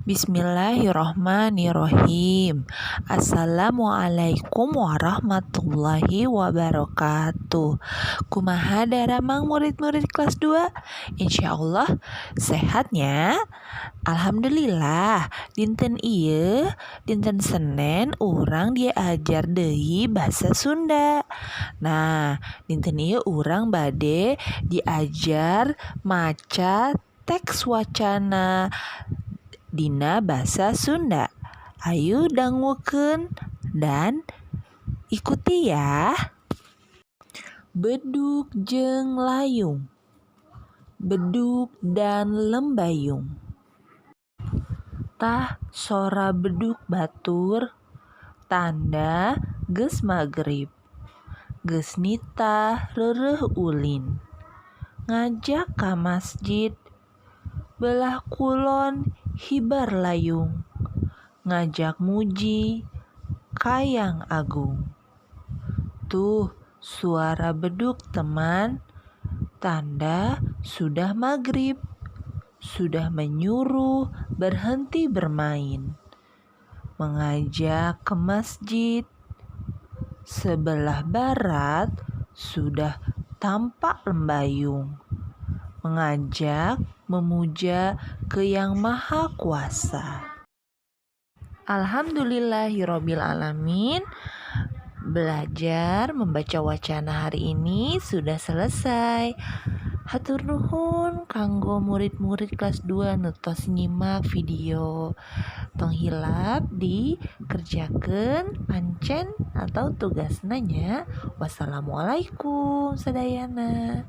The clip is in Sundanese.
Bismillahirrohmanirrohim. Assalamualaikum warahmatullahi wabarakatuh. Kumaha daramang murid-murid kelas 2? Insya Allah sehatnya. Alhamdulillah, dinten ieu, dinten Senin, urang diajar deui bahasa Sunda. Nah, dinten ieu urang bade diajar maca teks wacana dina basa Sunda. Ayo dangukeun dan ikuti ya. Bedug jeung Layung. Bedug dan Lembayung. Tah sora bedug batur, tanda geus magrib. Geus nitah reureuh ulin, ngajak ka masjid. Belah kulon hibar layung, ngajak muji ka Yang Agung. Tuh suara bedug, teman, tanda sudah magrib, sudah menyuruh berhenti bermain, mengajak ke masjid. Sebelah barat sudah tampak lembayung, mengajak memuja ke Yang Maha Kuasa. Alhamdulillahirabbil alamin. Belajar membaca wacana hari ini sudah selesai. Hatur nuhun kanggo murid-murid kelas 2 nu tos nyimak video. Tong hilap dikerjakeun pancen atau tugasna nya. Wassalamualaikum sadayana.